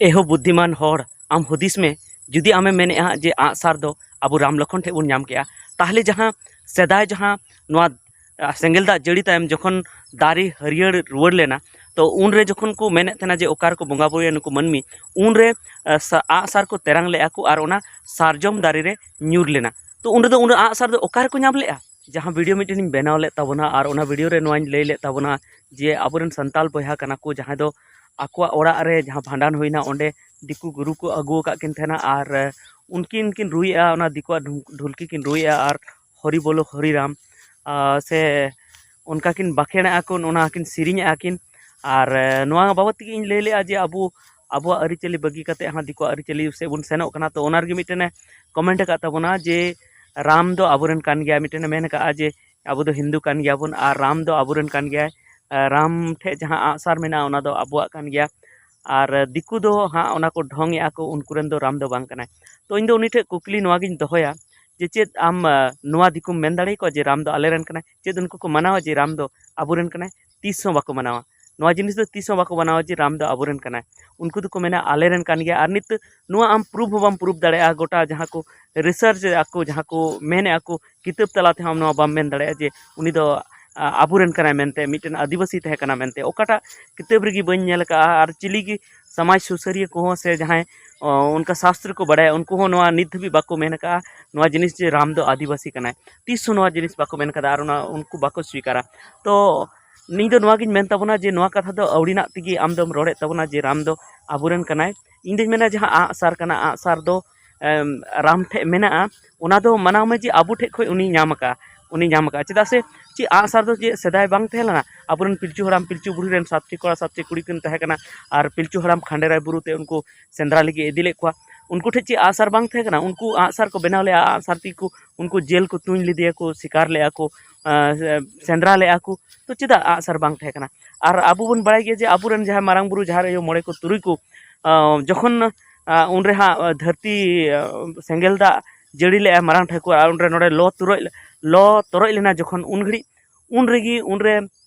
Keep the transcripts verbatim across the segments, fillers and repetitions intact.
ᱮᱦᱳ ᱵᱩᱫᱽᱫᱷᱤᱢᱟᱱ ᱦᱚᱲ, ᱟᱢ ᱦᱩᱫᱤᱥ ᱢᱮ, ᱡᱩᱫᱤ ᱟᱢᱮᱢ ᱢᱮᱱᱮᱫᱼᱟ ᱡᱮ ᱟᱸᱜᱼᱥᱟᱨ ᱫᱚ ᱟᱵᱚ ᱨᱟᱢ ᱞᱚᱠᱷᱚᱱ ᱴᱷᱮᱱ ᱵᱚᱱ ᱧᱟᱢ ᱠᱮᱜᱼᱟ, ᱛᱟᱦᱚᱞᱮ ᱡᱟᱦᱟᱸ ᱥᱮᱫᱟᱭ ᱡᱟᱦᱟᱸ ᱱᱚᱣᱟ, ᱟ, ᱥᱮᱸᱜᱮᱞ ᱫᱟᱜ ᱡᱟᱹᱲᱤ ᱛᱟᱭᱚᱢ ᱡᱚᱠᱷᱚᱱ ᱫᱟᱨᱮ ᱦᱟᱹᱨᱭᱟᱹᱲ ᱨᱩᱣᱟᱹᱲ ᱞᱮᱱᱟ, ᱛᱚ ᱩᱱᱨᱮ ᱡᱚᱠᱷᱚᱱ ᱠᱚ ᱢᱮᱱᱮᱫ ᱛᱟᱦᱮᱱᱟ ᱡᱮ ᱚᱠᱟ ᱨᱮᱠᱚ ᱵᱚᱸᱜᱟ ᱵᱩᱨᱩᱭᱟ ᱱᱩᱠᱩ ᱢᱟᱹᱱᱢᱤ, ᱩᱱᱨᱮ, ᱟ, ᱥᱟ-, ᱟᱸᱜᱼᱥᱟᱨ ᱠᱚ ᱛᱮᱨᱟᱝ ᱞᱮᱜᱼᱟ ᱠᱚ ᱟᱨ ᱚᱱᱟ ᱥᱟᱨᱡᱚᱢ ᱫᱟᱨᱮ ᱨᱮ ᱧᱩᱨ ᱞᱮᱱᱟ᱾ ᱛᱚ ᱩᱱ ᱨᱮᱫᱚ ᱩᱱᱟᱹᱜ ᱟᱸᱜᱼᱥᱟᱨ ᱫᱚ ᱚᱠᱟ ᱨᱮᱠᱚ ᱧᱟᱢ ᱞᱮᱜᱼᱟ? ᱡᱟᱦᱟᱸ ᱵᱷᱤᱰᱤᱭᱳ ᱢᱤᱫᱴᱮᱱ ᱤᱧ ᱵᱮᱱᱟᱣ ᱞᱮᱫ ᱛᱟᱵᱚᱱᱟ ᱟᱨ ᱚᱱᱟ ᱵᱷᱤᱰᱤᱭᱳ ᱨᱮ ᱱᱚᱣᱟᱧ ᱞᱟᱹᱭ ᱞᱮᱫ ᱛᱟᱵᱚᱱᱟ ᱡᱮ ᱟᱵᱚᱨᱮᱱ ᱥᱟᱱᱛᱟᱲ ᱵᱚᱭᱦᱟ ᱠᱟᱱᱟ ᱠᱚ, ᱡᱟᱦᱟᱸᱭ ᱫᱚ ᱟᱠᱚᱣᱟᱜ ᱚᱲᱟᱜ ᱨᱮ ᱡᱟᱦᱟᱸ ᱵᱷᱟᱸᱰᱟᱱ ᱦᱩᱭᱱᱟ, ᱚᱸᱰᱮ ᱫᱤᱠᱩ ᱜᱩᱨᱩ ᱠᱚ ᱟᱹᱜᱩ ᱟᱠᱟᱫ ᱠᱤᱱ ᱛᱟᱦᱮᱱᱟ ᱟᱨ, ᱮ, ᱩᱱᱠᱤᱱ ᱠᱤᱱ ᱨᱩᱭᱮᱫᱼᱟ, ᱚᱱᱟ ᱫᱤᱠᱩᱣᱟᱜ ᱰᱷᱩ-, ᱰᱷᱩᱞᱠᱤ ᱠᱤᱱ ᱨᱩᱭᱮᱫᱼᱟ ᱟᱨ ᱦᱚᱨᱤ ᱵᱚᱞᱚ ᱦᱚᱨᱤ ᱨᱟᱢ, ᱟ, ᱥᱮ ᱚᱱᱠᱟ ᱠᱤᱱ ᱵᱟᱸᱠᱷᱮᱲᱮᱫᱼᱟ ᱠᱤᱱ, ᱚᱱᱟ ᱠᱤᱱ ᱥᱮᱨᱮᱧᱮᱫᱼᱟ ᱠᱤᱱ᱾ ᱟᱨ, ᱮ, ᱱᱚᱣᱟ ᱵᱟᱵᱚᱫ ᱛᱮᱜᱮ ᱤᱧ ᱞᱟᱹᱭ ᱞᱮᱫᱼᱟ ᱡᱮ ᱟᱵᱚ ᱟᱵᱚᱣᱟᱜ ᱟᱹᱨᱤᱪᱟᱹᱞᱤ ᱵᱟᱹᱜᱤ ᱠᱟᱛᱮᱫ ᱦᱟᱸᱜ ᱫᱤᱠᱩᱣᱟᱜ ᱟᱹᱨᱤᱪᱟᱹᱞᱤ ᱥᱮᱫ ᱵᱚᱱ ᱥᱮᱱᱚᱜ ᱠᱟᱱᱟ᱾ ᱛᱚ ᱚᱱᱟ ᱨᱮᱜᱮ ᱢᱤᱫᱴᱮᱱᱮ ᱠᱚᱢᱮᱱᱴ ᱟᱠᱟᱫ ᱛᱟᱵᱚᱱᱟ ᱡᱮ ᱨᱟᱢ ᱫᱚ ᱟᱵᱚᱨᱮᱱ ᱠᱟᱱ ᱜᱮᱭᱟ, ᱢᱤᱫᱴᱮᱱᱮ ᱢᱮᱱ ᱟᱠᱟᱫᱼᱟ ᱡᱮ ᱟᱵᱚ ᱫᱚ ᱦᱤᱱᱫᱩ ᱠᱟᱱ ᱜᱮᱭᱟᱵᱚᱱ ᱟᱨ ᱨᱟᱢ ᱫᱚ ᱟᱵᱚᱨᱮᱱ ᱠᱟᱱ ᱜᱮᱭᱟᱭ᱾ ᱮ, ᱨᱟᱢ ᱴᱷᱮᱡ ᱡᱟᱦᱟᱸ ᱟᱸᱜᱼᱥᱟᱨ ᱢᱮᱱᱟᱜᱼᱟ, ᱚᱱᱟ ᱫᱚ ᱟᱵᱚᱣᱟᱜ ᱠᱟᱱ ᱜᱮᱭᱟ᱾ ᱟᱨ ᱫᱤᱠᱩ ᱫᱚ ᱦᱟᱸᱜ ᱚᱱᱟ ᱠᱚ ᱰᱷᱚᱝ ᱮᱜᱼᱟ ᱠᱚ, ᱩᱱᱠᱩ ᱨᱮᱱ ᱫᱚ ᱨᱟᱢ ᱫᱚ ᱵᱟᱝ ᱠᱟᱱᱟᱭ᱾ ᱛᱚ ᱤᱧ ᱫᱚ ᱩᱱᱤ ᱴᱷᱮᱡ ᱠᱩᱠᱞᱤ ᱱᱚᱣᱟ ᱜᱤᱧ ᱫᱚᱦᱚᱭᱟ ᱡᱮ ᱪᱮᱫ ᱟᱢ, ᱮ, ᱱᱚᱣᱟ ᱫᱤᱠᱩᱢ ᱢᱮᱱ ᱫᱟᱲᱮ ᱟᱠᱚᱣᱟ ᱡᱮ ᱨᱟᱢ ᱫᱚ ᱟᱞᱮᱨᱮᱱ ᱠᱟᱱᱟᱭ? ᱪᱮᱫ ᱩᱱᱠᱩ ᱠᱚ ᱢᱟᱱᱟᱣᱟ ᱡᱮ ᱨᱟᱢ ᱫᱚ ᱟᱵᱚᱨᱮᱱ ᱠᱟᱱᱟᱭ? ᱛᱤᱥ ᱦᱚᱸ ᱵᱟᱠᱚ ᱢᱟᱱᱟᱣᱟ᱾ ᱱᱚᱣᱟ ᱡᱤᱱᱤᱥ ᱫᱚ ᱛᱤᱥ ᱦᱚᱸ ᱵᱟᱠᱚ ᱢᱟᱱᱟᱣᱟ ᱡᱮ ᱨᱟᱢ ᱫᱚ ᱟᱵᱚᱨᱮᱱ ᱠᱟᱱᱟᱭ᱾ ᱩᱱᱠᱩ ᱫᱚᱠᱚ ᱢᱮᱱᱟ ᱟᱞᱮᱨᱮᱱ ᱠᱟᱱ ᱜᱮᱭᱟ᱾ ᱟᱨ ᱱᱤᱛ ᱱᱚᱣᱟ ᱟᱢ ᱯᱨᱩᱯᱷ ᱦᱚᱸ ᱵᱟᱢ ᱯᱨᱩᱯᱷ ᱫᱟᱲᱮᱭᱟᱜᱼᱟ᱾ ᱜᱚᱴᱟ ᱡᱟᱦᱟᱸ ᱠᱚ ᱨᱤᱥᱟᱨᱪ ᱟᱠᱚ, ᱡᱟᱦᱟᱸ ᱠᱚ ᱢᱮᱱᱮᱫᱼᱟ ᱠᱚ, ᱠᱤᱛᱟᱹᱵ ᱛᱟᱞᱟ ᱛᱮᱦᱚᱸ ᱟᱢ ᱱᱚᱣᱟ ᱵᱟᱢ ᱢᱮᱱ ᱫᱟᱲᱮᱭᱟᱜᱼᱟ ᱡᱮ ᱩᱱᱤ ᱫᱚ, ᱟ, ᱟᱵᱚᱨᱮᱱ ᱠᱟᱱᱟᱭ ᱢᱮᱱᱛᱮ, ᱢᱤᱫᱴᱮᱱ ᱟᱹᱫᱤᱵᱟᱹᱥᱤ ᱛᱟᱦᱮᱸ ᱠᱟᱱᱟ ᱢᱮᱱᱛᱮ᱾ ᱚᱠᱟᱴᱟᱜ ᱠᱤᱛᱟᱹᱵ ᱨᱮᱜᱮ ᱵᱟᱹᱧ ᱧᱮᱞ ᱟᱠᱟᱫᱼᱟ᱾ ᱟᱨ ᱪᱤᱞᱤ ᱜᱮ ᱥᱚᱢᱟᱡᱽ ᱥᱩᱥᱟᱹᱨᱤᱭᱟᱹ ᱠᱚᱦᱚᱸ ᱥᱮ ᱡᱟᱦᱟᱸᱭ, ᱚ, ᱚᱱᱠᱟ ᱥᱟᱥᱛᱨᱚ ᱠᱚ ᱵᱟᱲᱟᱭᱟ, ᱩᱱᱠᱩ ᱦᱚᱸ ᱱᱚᱣᱟ ᱱᱤᱛ ᱫᱷᱟᱹᱵᱤᱡ ᱵᱟᱠᱚ ᱢᱮᱱ ᱟᱠᱟᱫᱼᱟ ᱱᱚᱣᱟ ᱡᱤᱱᱤᱥ ᱡᱮ ᱨᱟᱢ ᱫᱚ ᱟᱹᱫᱤᱵᱟᱹᱥᱤ ᱠᱟᱱᱟᱭ᱾ ᱛᱤᱥ ᱦᱚᱸ ᱱᱚᱣᱟ ᱡᱤᱱᱤᱥ ᱵᱟᱠᱚ ᱢᱮᱱ ᱟᱠᱟᱫᱟ ᱟᱨ ᱚᱱᱟ ᱩᱱᱠᱩ ᱵᱟᱠᱚ ᱥᱣᱤᱠᱟᱨᱟ᱾ ᱛᱚ ᱤᱧ ᱫᱚ ᱱᱚᱣᱟ ᱜᱤᱧ ᱢᱮᱱ ᱛᱟᱵᱚᱱᱟ ᱡᱮ ᱱᱚᱣᱟ ᱠᱟᱛᱷᱟ ᱫᱚ ᱟᱹᱣᱲᱤᱱᱟᱜ ᱛᱮᱜᱮ ᱟᱢ ᱫᱚᱢ ᱨᱚᱲᱮᱫ ᱛᱟᱵᱚᱱᱟ ᱡᱮ ᱨᱟᱢ ᱫᱚ ᱟᱵᱚᱨᱮᱱ ᱠᱟᱱᱟᱭ᱾ ᱤᱧ ᱫᱚᱧ ᱢᱮᱱᱟ ᱡᱟᱦᱟᱸ ᱟᱸᱜ ᱥᱟᱨ ᱠᱟᱱᱟ, ᱟᱸᱜ ᱥᱟᱨ ᱫᱚ, ᱮᱢ, ᱨᱟᱢ ᱴᱷᱮᱡ ᱢᱮᱱᱟᱜᱼᱟ, ᱚᱱᱟ ᱫᱚ ᱢᱟᱱᱟᱣ ᱢᱮ ᱡᱮ ᱟᱵᱚ ᱴᱷᱮᱡ ᱠᱷᱚᱡ ᱩᱱᱤ ᱧᱟᱢ ᱟᱠᱟᱫᱼᱟ, ᱩᱱᱤ ᱧᱟᱢ ᱟᱠᱟᱫᱼᱟ᱾ ᱪᱮᱫᱟᱜ ᱥᱮ ᱪᱮᱫ ᱟᱸᱜ ᱥᱟᱨ ᱫᱚ ᱪᱮᱫ ᱥᱮᱫᱟᱭ ᱵᱟᱝ ᱛᱟᱦᱮᱸ ᱞᱮᱱᱟ? ᱟᱵᱚᱨᱮᱱ ᱯᱤᱞᱪᱩ ᱦᱟᱲᱟᱢ ᱯᱤᱞᱪᱩ ᱵᱩᱲᱦᱤ ᱨᱮᱱ ᱥᱟᱛᱴᱤ ᱠᱚᱲᱟ ᱥᱟᱛᱴᱤ ᱠᱩᱲᱤ ᱠᱤᱱ ᱛᱟᱦᱮᱸ ᱠᱟᱱᱟ ᱟᱨ ᱯᱤᱞᱪᱩ ᱦᱟᱲᱟᱢ ᱠᱷᱟᱸᱰᱮᱨᱟᱭ ᱵᱩᱨᱩ ᱛᱮ ᱩᱱᱠᱩ ᱥᱮᱸᱫᱽᱨᱟ ᱞᱟᱹᱜᱤᱫ ᱤᱫᱤ ᱞᱮᱫ ᱠᱚᱣᱟ᱾ ᱩᱱᱠᱩ ᱴᱷᱮᱡ ᱪᱮᱫ ᱟᱸᱜ ᱥᱟᱨ ᱵᱟᱝ ᱛᱟᱦᱮᱸ ᱠᱟᱱᱟ? ᱩᱱᱠᱩ ᱟᱸᱜ ᱥᱟᱨ ᱠᱚ ᱵᱮᱱᱟᱣ ᱞᱮᱫᱼᱟ, ᱟᱸᱜ ᱥᱟᱨ ᱛᱮᱜᱮ ᱠᱚ ᱩᱱᱠᱩ ᱡᱮᱞ ᱠᱚ ᱛᱩᱧ ᱞᱮᱫᱮᱭᱟ ᱠᱚ, ᱥᱤᱠᱟᱨ ᱞᱮᱫᱼᱟ ᱠᱚ, ᱟᱸ, ᱥᱮᱸᱫᱽᱨᱟ ᱞᱮᱫᱼᱟ ᱠᱚ᱾ ᱛᱚ ᱪᱮᱫᱟᱜ ᱟᱸᱜ ᱥᱟᱨ ᱵᱟᱝ ᱛᱟᱦᱮᱸ ᱠᱟᱱᱟ? ᱟᱨ ᱟᱵᱚ ᱵᱚᱱ ᱵᱟᱲᱟᱭ ᱜᱮᱭᱟ ᱡᱮ ᱟᱵᱚᱨᱮᱱ ᱡᱟᱦᱟᱸᱭ ᱢᱟᱨᱟᱝ ᱵᱩᱨᱩ, ᱡᱟᱦᱮᱨ ᱟᱭᱳ, ᱢᱚᱬᱮ ᱠᱚ, ᱛᱩᱨᱩᱭ ᱠᱚ, ᱟᱸ, ᱡᱚᱠᱷᱚᱱ, ᱟᱸ, ᱩᱱᱨᱮ ᱦᱟᱸᱜ ᱫᱷᱟᱹᱨᱛᱤ, ᱟᱸ, ᱥᱮᱸᱜᱮᱞ ᱫᱟᱜ ᱡᱟᱹᱲᱤ ᱞᱮᱫᱼᱟᱭ ᱢᱟᱨᱟᱝ ᱴᱷᱟᱹᱠᱩᱨ ᱟᱨ ᱩᱱᱨᱮ ᱱᱚᱰᱮ ᱞᱚ ᱛᱚᱨᱚᱡ, ᱞᱚ ᱛᱚᱨᱚᱡ ᱞᱮᱱᱟ ᱡᱚᱠᱷᱚᱱ, ᱩᱱ ᱜᱷᱟᱹᱲᱤᱡ, ᱩᱱ ᱨᱮᱜᱮ, ᱩᱱᱨᱮ,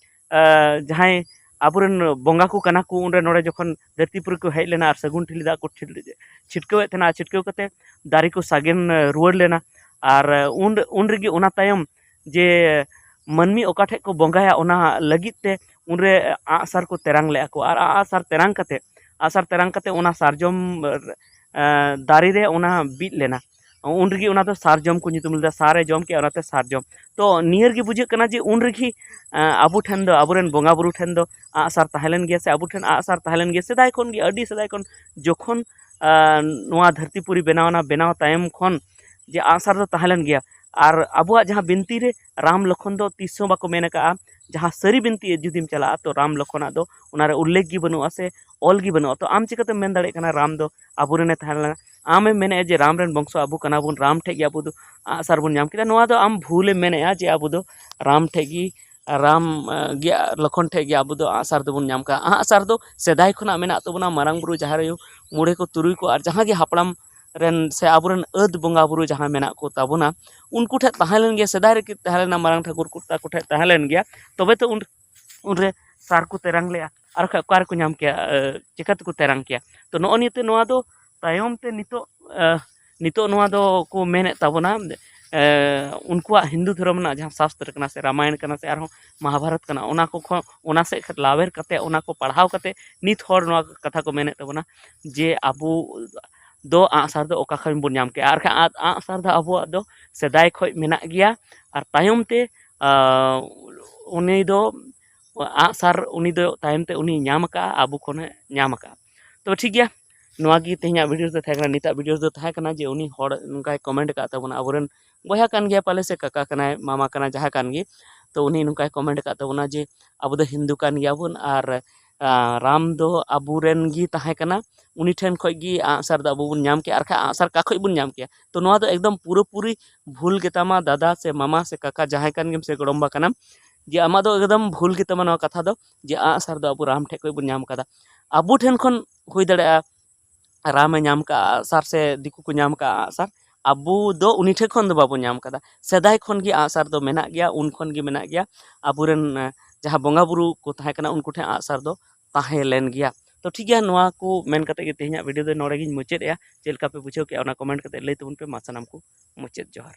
ᱟᱸ, ᱡᱟᱦᱟᱸᱭ ᱟᱵᱚᱨᱮᱱ ᱵᱚᱸᱜᱟ ᱠᱚ ᱠᱟᱱᱟ ᱠᱚ, ᱩᱱᱨᱮ ᱱᱚᱰᱮ ᱡᱚᱠᱷᱚᱱ ᱫᱷᱟᱹᱨᱛᱤ ᱯᱩᱨᱤ ᱠᱚ ᱦᱮᱡ ᱞᱮᱱᱟ ᱟᱨ ᱥᱟᱹᱜᱩᱱ ᱴᱷᱤᱞᱤ ᱫᱟᱜ ᱠᱚ ᱪᱷᱤᱴ-, ᱪᱷᱤᱴᱠᱟᱹᱣᱮᱫ ᱛᱟᱦᱮᱱᱟ, ᱟᱨ ᱪᱷᱤᱴᱠᱟᱹᱣ ᱠᱟᱛᱮ ᱫᱟᱨᱮ ᱠᱚ ᱥᱟᱜᱮᱱ, ᱮ, ᱨᱩᱣᱟᱹᱲ ᱞᱮᱱᱟ᱾ ᱟᱨ, ᱮ, ᱩᱱ, ᱩᱱ ᱨᱮᱜᱮ ᱚᱱᱟ ᱛᱟᱭᱚᱢ ᱡᱮ ᱢᱟᱹᱱᱢᱤ ᱚᱠᱟ ᱴᱷᱮᱡ ᱠᱚ ᱵᱚᱸᱜᱟᱭᱟ, ᱚᱱᱟ ᱞᱟᱹᱜᱤᱫ ᱛᱮ ᱩᱱᱨᱮ ᱟᱸᱜᱼᱥᱟᱨ ᱠᱚ ᱛᱮᱨᱟᱝ ᱞᱮᱜᱼᱟ ᱠᱚ᱾ ᱟᱨ ᱟᱸᱜᱼᱥᱟᱨ ᱛᱮᱨᱟᱝ ᱠᱟᱛᱮ, ᱟᱸᱜᱼᱥᱟᱨ ᱛᱮᱨᱟᱝ ᱠᱟᱛᱮ ᱚᱱᱟ ᱥᱟᱨᱡᱚᱢ, ᱮ, ᱫᱟᱨᱮ ᱨᱮ ᱚᱱᱟ ᱵᱤᱫ ᱞᱮᱱᱟ᱾ ᱩᱱ ᱨᱮᱜᱮ ᱚᱱᱟ ᱫᱚ ᱥᱟᱨᱡᱚᱢ ᱠᱚ ᱧᱩᱛᱩᱢ ᱞᱮᱫᱟ, ᱥᱟᱨᱮ ᱡᱚᱢ ᱠᱮᱜᱼᱟ, ᱚᱱᱟᱛᱮ ᱥᱟᱨᱡᱚᱢ᱾ ᱛᱚ, ᱱᱤᱭᱟᱹ ᱨᱮᱜᱮ ᱵᱩᱡᱷᱟᱹᱜ ᱠᱟᱱᱟ ᱡᱮ ᱩᱱ ᱨᱮᱜᱮ, ᱮ, ᱟᱵᱚ ᱴᱷᱮᱱ ᱫᱚ, ᱟᱵᱚᱨᱮᱱ ᱵᱚᱸᱜᱟ ᱵᱩᱨᱩ ᱴᱷᱮᱱ ᱫᱚ ᱟᱸᱜᱼᱥᱟᱨ ᱛᱟᱦᱮᱸ ᱞᱮᱱ ᱜᱮᱭᱟ, ᱥᱮ ᱟᱵᱚ ᱴᱷᱮᱱ ᱟᱸᱜᱼᱥᱟᱨ ᱛᱟᱦᱮᱸ ᱞᱮᱱ ᱜᱮᱭᱟ ᱥᱮᱫᱟᱭ ᱠᱷᱚᱱ ᱜᱮ, ᱟᱹᱰᱤ ᱥᱮᱫᱟᱭ ᱠᱷᱚᱱ, ᱡᱚᱠᱷᱚᱱ, ᱮ, ᱱᱚᱣᱟ ᱫᱷᱟᱹᱨᱛᱤ ᱯᱩᱨᱤ ᱵᱮᱱᱟᱣ ᱮᱱᱟ, ᱵᱮᱱᱟᱣ ᱛᱟᱭᱚᱢ ᱠᱷᱚᱱ ᱡᱮ ᱟᱸᱜᱼᱥᱟᱨ ᱫᱚ ᱛᱟᱦᱮᱸ ᱞᱮᱱ ᱜᱮᱭᱟ᱾ ᱟᱨ ᱟᱵᱚᱣᱟᱜ ᱡᱟᱦᱟᱸ ᱵᱤᱱᱛᱤ ᱨᱮ ᱨᱟᱢ ᱞᱚᱠᱷᱚᱱ ᱫᱚ ᱛᱤᱥ ᱦᱚᱸ ᱵᱟᱠᱚ ᱢᱮᱱ ᱟᱠᱟᱜᱼᱟ, ᱡᱟᱦᱟᱸ ᱥᱟᱹᱨᱤ ᱵᱤᱱᱛᱤ ᱡᱩᱫᱤᱢ ᱪᱟᱞᱟᱜᱼᱟ, ᱛᱚ ᱨᱟᱢ ᱞᱚᱠᱷᱚᱱᱟᱜ ᱫᱚ ᱚᱱᱟᱨᱮ ᱩᱞᱞᱮᱠᱷ ᱜᱮ ᱵᱟᱹᱱᱩᱜᱼᱟ ᱥᱮ ᱚᱞ ᱜᱮ ᱵᱟᱹᱱᱩᱜᱼᱟ᱾ ᱛᱚ ᱟᱢ ᱪᱤᱠᱟᱹᱛᱮᱢ ᱢᱮᱱ ᱫᱟᱲᱮᱭᱟᱜ ᱠᱟᱱᱟ ᱨᱟᱢ ᱫᱚ ᱟᱵᱚᱨᱮᱱᱮ ᱛᱟᱦᱮᱸ ᱞᱮᱱᱟ? ᱟᱢᱮᱢ ᱢᱮᱱᱮᱫᱼᱟ ᱡᱮ ᱨᱟᱢ ᱨᱮᱱ ᱵᱚᱝᱥᱚ ᱟᱵᱚ ᱠᱟᱱᱟ ᱵᱚᱱ, ᱨᱟᱢ ᱴᱷᱮᱡ ᱜᱮ ᱟᱵᱚ ᱫᱚ ᱟᱸᱜᱼᱥᱟᱨ ᱵᱚᱱ ᱧᱟᱢ ᱠᱮᱫᱟ᱾ ᱱᱚᱣᱟ ᱫᱚ ᱟᱢ ᱵᱷᱩᱞᱮᱢ ᱢᱮᱱᱮᱫᱼᱟ ᱡᱮ ᱟᱵᱚ ᱫᱚ ᱨᱟᱢ ᱴᱷᱮᱡ ᱜᱮ, ᱨᱟᱢ, ᱮ, ᱜᱮ, ᱞᱚᱠᱷᱚᱱ ᱴᱷᱮᱡ ᱜᱮ ᱟᱵᱚ ᱫᱚ ᱟᱸᱜᱼᱥᱟᱨ ᱫᱚᱵᱚᱱ ᱧᱟᱢ ᱠᱟᱜᱼᱟ᱾ ᱟᱸᱜᱼᱥᱟᱨ ᱫᱚ ᱥᱮᱫᱟᱭ ᱠᱷᱚᱱᱟᱜ ᱢᱮᱱᱟᱜ ᱛᱟᱵᱚᱱᱟ, ᱢᱟᱨᱟᱝ ᱵᱩᱨᱩ, ᱡᱟᱦᱮᱨ ᱟᱭᱳ, ᱢᱚᱬᱮ ᱠᱚ, ᱛᱩᱨᱩᱭ ᱠᱚ, ᱟᱨ ᱡᱟᱦᱟᱸ ᱜᱮ ᱦᱟᱯᱲᱟᱢ ᱨᱮᱱ ᱥᱮ ᱟᱵᱚᱨᱮᱱ ᱟᱹᱫ ᱵᱚᱸᱜᱟ ᱵᱩᱨᱩ ᱡᱟᱦᱟᱸᱭ ᱢᱮᱱᱟᱜ ᱠᱚ ᱛᱟᱵᱚᱱᱟ, ᱩᱱᱠᱩ ᱴᱷᱮᱡ ᱛᱟᱦᱮᱸ ᱞᱮᱱ ᱜᱮᱭᱟ, ᱥᱮᱫᱟᱭ ᱨᱮᱜᱮ ᱛᱟᱦᱮᱸ ᱞᱮᱱᱟ, ᱢᱟᱨᱟᱝ ᱴᱷᱟᱹᱠᱩᱨ ᱠᱚ ᱛᱟᱠᱚ ᱴᱷᱮᱡ ᱛᱟᱦᱮᱸ ᱞᱮᱱ ᱜᱮᱭᱟ, ᱛᱚᱵᱮ ᱛᱚ ᱩᱱ, ᱩᱱᱨᱮ ᱥᱟᱨ ᱠᱚ ᱛᱮᱨᱟᱝ ᱞᱮᱜᱼᱟ, ᱟᱨ ᱵᱟᱠᱷᱟᱡ ᱚᱠᱟ ᱨᱮᱠᱚ ᱧᱟᱢ ᱠᱮᱭᱟ? ᱮ, ᱪᱤᱠᱟᱹ ᱛᱮᱠᱚ ᱛᱮᱨᱟᱝ ᱠᱮᱭᱟ? ᱛᱚ ᱱᱚᱜᱼᱚ ᱱᱤᱭᱟᱹᱛᱮ ᱱᱚᱣᱟ ᱫᱚ ᱛᱟᱭᱚᱢ ᱛᱮ ᱱᱤᱛᱚᱜ, ᱮ, ᱱᱤᱛᱚᱜ ᱱᱚᱣᱟ ᱫᱚ ᱠᱚ ᱢᱮᱱᱮᱫ ᱛᱟᱵᱚᱱᱟ, ᱮ, ᱩᱱᱠᱩᱣᱟᱜ ᱦᱤᱱᱫᱩ ᱫᱷᱚᱨᱚᱢ ᱨᱮᱱᱟᱜ ᱡᱟᱦᱟᱸ ᱥᱟᱥᱛᱨ ᱠᱟᱱᱟ ᱥᱮ ᱨᱟᱢᱟᱭᱚᱬ ᱠᱟᱱᱟ ᱥᱮ ᱟᱨᱦᱚᱸ ᱢᱚᱦᱟᱵᱷᱟᱨᱚᱛ ᱠᱟᱱᱟ, ᱚᱱᱟ ᱠᱚ ᱠᱷᱚᱱ, ᱚᱱᱟ ᱥᱮᱫ ᱠᱷᱚᱱ ᱞᱟᱣᱮᱨ ᱠᱟᱛᱮ, ᱚᱱᱟ ᱠᱚ ᱯᱟᱲᱦᱟᱣ ᱠᱟᱛᱮ ᱱᱤᱛ ᱦᱚᱲ ᱱᱚᱣᱟ ᱠᱟᱛᱷᱟ ᱠᱚ ᱢᱮᱱᱮᱫ ᱛᱟᱵᱚᱱᱟ ᱡᱮ ᱟᱵᱚ ᱫᱚ ᱟᱸᱜᱼᱥᱟᱨ ᱫᱚ ᱚᱠᱟ ᱠᱷᱚᱱ ᱵᱚᱱ ᱧᱟᱢ ᱠᱮᱜᱼᱟ? ᱟᱨ ᱠᱷᱟᱡ ᱟᱸᱜ-, ᱟᱸᱜᱼᱥᱟᱨ ᱫᱚ ᱟᱵᱚᱣᱟᱜ ᱫᱚ ᱥᱮᱫᱟᱭ ᱠᱷᱚᱡ ᱢᱮᱱᱟᱜ ᱜᱮᱭᱟ, ᱟᱨ ᱛᱟᱭᱚᱢ ᱛᱮ, ᱟ, ᱩᱱᱤ ᱫᱚ ᱟᱸᱜᱼᱥᱟᱨ ᱩᱱᱤ ᱫᱚ ᱛᱟᱭᱚᱢ ᱛᱮ ᱩᱱᱤ ᱧᱟᱢ ᱟᱠᱟᱫᱼᱟ, ᱟᱵᱚ ᱠᱷᱚᱱᱮ ᱧᱟᱢ ᱟᱠᱟᱫᱼᱟ᱾ ᱛᱚ ᱴᱷᱤᱠ ᱜᱮᱭᱟ, ᱱᱚᱣᱟ ᱜᱮ ᱛᱮᱦᱮᱧᱟᱜ video ᱫᱚ ᱛᱟᱦᱮᱸ ᱠᱟᱱᱟ᱾ ᱱᱤᱛᱟᱜ video ᱫᱚ ᱛᱟᱦᱮᱸ ᱠᱟᱱᱟ ᱡᱮ ᱩᱱᱤ ᱦᱚᱲ ᱱᱚᱝᱠᱟᱭ comment ᱟᱠᱟᱫ ᱛᱟᱵᱚᱱᱟ, ᱟᱵᱚᱨᱮᱱ ᱵᱚᱭᱦᱟ ᱠᱟᱱ ᱜᱮᱭᱟ ᱯᱟᱞᱮ ᱥᱮ ᱠᱟᱠᱟ ᱠᱟᱱᱟᱭ, ᱢᱟᱢᱟ ᱠᱟᱱᱟᱭ, ᱡᱟᱦᱟᱸ ᱠᱟᱱ ᱜᱮ, ᱛᱚ ᱩᱱᱤ ᱱᱚᱝᱠᱟᱭ comment ᱟᱠᱟᱫ ᱛᱟᱵᱚᱱᱟ ᱡᱮ ᱟᱵᱚ ᱫᱚ ᱦᱤᱱᱫᱩ ᱠᱟᱱ ᱜᱮᱭᱟᱵᱚᱱ ᱟᱨ, ᱟ, ᱨᱟᱢ ᱫᱚ ᱟᱵᱚᱨᱮᱱ ᱜᱮ ᱛᱟᱦᱮᱸ ᱠᱟᱱᱟ, ᱩᱱᱤ ᱴᱷᱮᱱ ᱠᱷᱚᱡ ᱜᱮ ᱟᱸᱜᱼᱥᱟᱨ ᱫᱚ ᱟᱵᱚ ᱵᱚᱱ ᱧᱟᱢ ᱠᱮᱜᱼᱟ, ᱟᱨ ᱠᱷᱟᱡ ᱟᱸᱜᱼᱥᱟᱨ ᱚᱠᱟ ᱠᱷᱚᱡ ᱵᱚᱱ ᱧᱟᱢ ᱠᱮᱜᱼᱟ? ᱛᱚ ᱱᱚᱣᱟ ᱫᱚ ᱮᱠᱫᱚᱢ ᱯᱩᱨᱟᱹᱯᱩᱨᱤ ᱵᱷᱩᱞ ᱜᱮᱛᱟᱢᱟ ᱫᱟᱫᱟ ᱥᱮ ᱢᱟᱢᱟ ᱥᱮ ᱠᱟᱠᱟ, ᱡᱟᱦᱟᱸᱭ ᱠᱟᱱ ᱜᱮᱢ ᱥᱮ ᱜᱚᱲᱚᱢᱵᱟ ᱠᱟᱱᱟᱢ, ᱡᱮ ᱟᱢᱟᱜ ᱫᱚ ᱮᱠᱫᱚᱢ ᱵᱷᱩᱞ ᱜᱮᱛᱟᱢᱟ ᱱᱚᱣᱟ ᱠᱟᱛᱷᱟ ᱫᱚ, ᱡᱮ ᱟᱸᱜᱼᱥᱟᱨ ᱫᱚ ᱟᱵᱚ ᱨᱟᱢ ᱴᱷᱮᱡ ᱠᱷᱚᱡ ᱵᱚᱱ ᱧᱟᱢ ᱠᱟᱫᱟ᱾ ᱟᱵᱚ ᱴᱷᱮᱱ ᱠᱷᱚᱱ ᱦᱩᱭ ᱫᱟᱲᱮᱭᱟᱜᱼᱟ ᱨᱟᱢᱮ ᱧᱟᱢ ᱠᱟᱜᱼᱟ ᱟᱸᱜᱼᱥᱟᱨ ᱥᱮ ᱫᱤᱠᱩ ᱠᱚ ᱧᱟᱢ ᱠᱟᱜᱼᱟ ᱟᱸᱜᱼᱥᱟᱨ, ᱟᱵᱚ ᱫᱚ ᱩᱱᱤ ᱴᱷᱮᱱ ᱠᱷᱚᱱ ᱫᱚ ᱵᱟᱵᱚ ᱧᱟᱢ ᱠᱟᱫᱟ᱾ ᱥᱮᱫᱟᱭ ᱠᱷᱚᱱ ᱜᱮ ᱟᱸᱜᱼᱥᱟᱨ ᱫᱚ ᱢᱮᱱᱟᱜ ᱜᱮᱭᱟ, ᱩᱱ ᱠᱷᱚᱱ ᱜᱮ ᱢᱮᱱᱟᱜ ᱜᱮᱭᱟ᱾ ᱟᱵᱚᱨᱮᱱ, ᱮ, ᱡᱟᱦᱟᱸ ᱵᱚᱸᱜᱟ ᱵᱩᱨᱩ ᱠᱚ ᱛᱟᱦᱮᱸ ᱠᱟᱱᱟ, ᱩᱱᱠᱩ ᱴᱷᱮᱱ ᱟᱜᱼᱥᱟᱨ ᱫᱚ ᱛᱟᱦᱮᱸ ᱞᱮᱱ ᱜᱮᱭᱟ᱾ ᱛᱚ ᱴᱷᱤᱠ ᱜᱮᱭᱟ, ᱱᱚᱣᱟ ᱠᱚ ᱢᱮᱱ ᱠᱟᱛᱮ ᱜᱮ ᱛᱮᱦᱮᱧᱟᱜ ᱵᱷᱤᱰᱤᱭᱳ ᱫᱚ ᱱᱚᱰᱮ ᱜᱤᱧ ᱢᱩᱪᱟᱹᱫ ᱮᱜᱼᱟ᱾ ᱪᱮᱫ ᱞᱮᱠᱟ ᱯᱮ ᱵᱩᱡᱷᱟᱹᱣ ᱠᱮᱜᱼᱟ, ᱚᱱᱟ ᱠᱚᱢᱮᱱᱴ ᱠᱟᱛᱮ ᱞᱟᱹᱭ ᱛᱟᱵᱚᱱ ᱯᱮ᱾ ᱢᱟ ᱥᱟᱱᱟᱢ ᱠᱚ ᱢᱩᱪᱟᱹᱫ ᱡᱚᱦᱟᱨ᱾